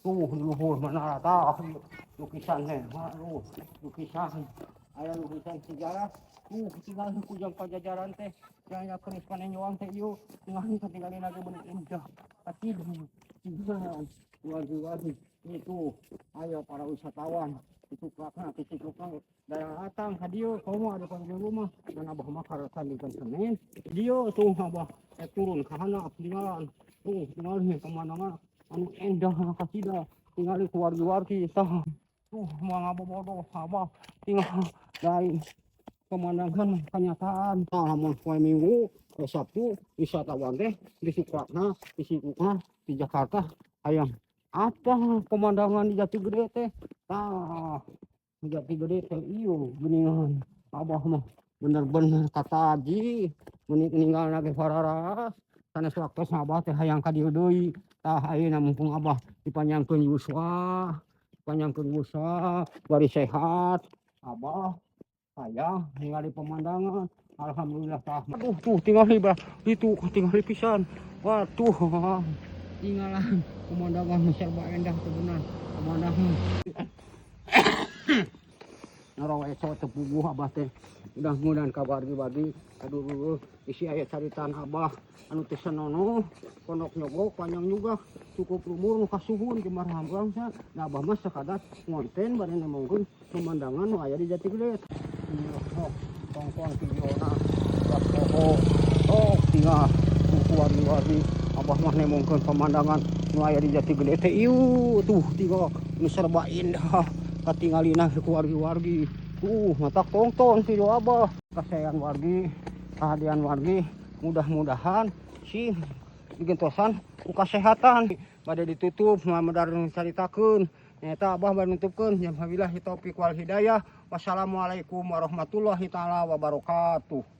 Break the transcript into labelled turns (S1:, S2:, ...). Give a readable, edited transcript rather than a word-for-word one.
S1: Tuh, di luhur menara tah lukisan teh. Aduh, lukisan. Aya lukisan sejarah. Tuh, tinggal Kujang Pajajaran teh. Yang ya keris panenjoang teh ieu. Tinggal katinggalin lagi bener indah. Katidu. Tinggal wargi-wargi itu, ayo para wisatawan itu kelakna kiciklukna datang ka dieu, komo ada panggil rumah dan abah mah karatan di Senin dieu. Tuh, abah turun ka handap, tinggalan tuh, tinggal pemandangan anu endah kasida, tinggal wargi-wargi. Tah, tuh mau ngabobodo abah, tinggal dari pemandangan kenyataan. Tah, lamun poe Minggu poe Sabtu wisatawan teh di Sukrakna di Sikukna di Jakarta hayang apa pemandangan di Jati Gede teh. Tah, di Jati Gede teh ieu geuningan abah mah bener-bener kata aji meni ninggal ge fararas sanes waktos abah teh hayang ka dieu deui. Tah, ayeuna mumpung abah dipanjangkeun yuswa, dipanjangkeun yuswa, bari sehat, abah hayang ningali pemandangan. Alhamdulillah. Tah, aduh, tuh tinggal bah itu tinggal pisan. Waduh, tinggalan pemandangan serba indah sebenarnya pemandangan. Narawa eso teu puguh abah teh. Mudah-mudahan kabar bagi, aduh, isi aya caritaan abah anu teu senonoh, pondok nyogok panjang juga cukup umur nu kasuhun jemar bangsa. Nah, abah mah sakadar ngonten bari nemongkeun pemandangan nu aya di Jati Gede. Ieu tongkon videona. Oh, oh, tinggal wargi-wargi, abah mah nemongkeun pemandangan nu aya di Jati Gede teh ieu. Tuh, tinggal nu serba indah katingalina ku wargi-wargi. Tuh, matak tonton video abah. Kasayangan wargi, kehadiran wargi, mudah-mudahan sih digentosan ku kesehatan. Bade ditutup medar caritakeun nyata abah bade nutupkeun. Wabillahi taufik wal hidayah, wassalamualaikum warahmatullahi taala wabarakatuh.